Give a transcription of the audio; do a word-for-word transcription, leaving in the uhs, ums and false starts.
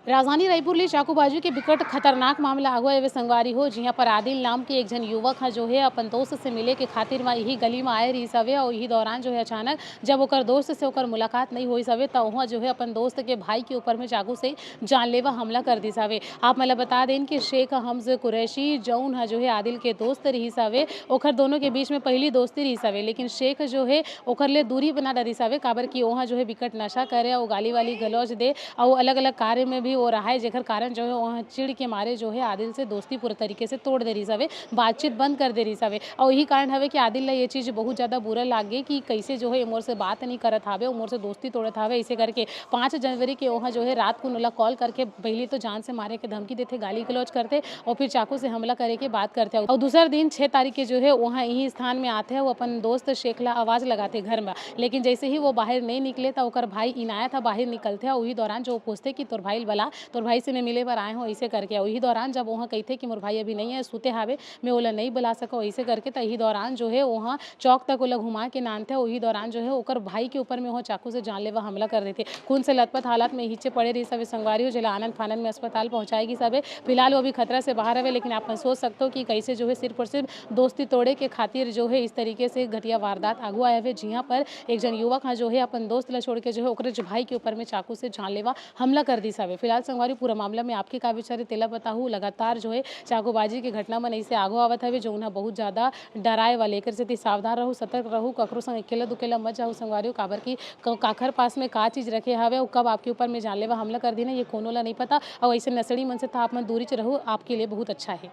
राजधानी रायपुर ले चाकूबाजी के बिकट खतरनाक मामला आगू आए हवे संगवारी हो, जिहां पर आदिल नाम के एक झन युवक ह जो है अपन दोस्त से मिले के खातिर म इही गली म आए रहिस हवे अउ इही दौरान जो है अचानक जब ओकर दोस्त से ओकर मुलाकात नहीं होइस हवे त उहां जो है अपन दोस्त के भाई के ऊपर में चाकू से जानलेवा हमला कर दिस हवे। आप मन ल बता देन कि शेख हमज कुरैशी जौन ह जो है आदिल के दोस्त रहिस हवे, ओकर दोनों के बीच में पहली दोस्ती रहिस हवे, लेकिन शेख जो है ओकर ले दूरी बना डरिस हवे, काबर कि ओहा जो है बिकट नशा करे अउ गाली वाली गलौज दे अउ अलग-अलग कार्य में भी वो रहाय, जेकर कारण जो है ओहा चिढ़ के मारे जो है आदिल से दोस्ती पूरा तरीके से तोड़ दे रहिस हवे, बातचीत बंद कर दे रहिस हवे। अउ यही कारण हवे कि आदिल ला ये चीज़ बहुत ज़्यादा बुरा लागे कि कैसे जो है ये मोर से बात नहीं करत हावे, वो मोर से दोस्ती तोड़त हावे, ऐसे करके पाँच जनवरी के ओहा जो है रात को नोला कॉल करके पहली तो जान से मारे के धमकी देथे, गाली गलौज करथे और फिर चाकू से हमला करे के बात करथे। और दूसर दिन छह तारीख के जो है वहाँ यही स्थान में आथे, वो अपन दोस्त शेख ला आवाज़ लगाथे घर में, लेकिन जैसे ही वो बाहर नहीं निकले तो ओकर भाई इनायत ह बाहर निकलथे। वही दौरान जो वो पूछथे कि तोर भाई ल बला, तोर भाई से मैं मिले बर आए हूँ, ऐसे करके। वही दौरान जब वहाँ कहथे कि मोर भाई अभी नहीं है, सुते हावे, मैं ओला नहीं बुला सकूँ, ऐसे करके, तो यही दौरान जो है वहाँ चौक तक ओला घुमा के नानथे। वही दौरान जो है ओकर भाई के ऊपर में वहाँ चाकू से जानलेवा हमला कर देथे। खून से लथपथ हालत में हिच्चे पड़े रहिस हवे संगवारी हो, जेला आनन फानन में अस्पताल पहुंचाए गिस हवे। फिलहाल वो अभी खतरा से बाहर हवे, लेकिन आप मन सोच सकते हो कि कैसे जो है सिर्फ और सिर्फ दोस्ती तोड़े के खातिर जो है इस तरीके से घटिया वारदात आगू आए हवे, जिहां पर एक जन युवक हा जो है अपन दोस्त ला छोड़ के जो है ओकरे जो भाई के ऊपर में चाकू से जानलेवा हमला कर दिस हवे। फिलहाल संगवारी पूरा मामला में आपके का विचार है तेला बताहू। लगातार जो है चाकूबाजी के घटना मन ऐसे आगू आवत हवे, जो उन्हें बहुत ज्यादा डराए वाले। एकर सेती सावधान रहू, सतर्क रहू, ककरो संग अकेला दुकेला मत जाहू संगवारी हो, काबर कि क-, काखर पास में का चीज रखे हवे अउ कब आपके ऊपर में जानलेवा हमला कर दीना, ये कोनो ला नहीं पता। अउ ऐसे नशेड़ी मन से तो आप मन दूरी च रहू, आपके लिए बहुत अच्छा है।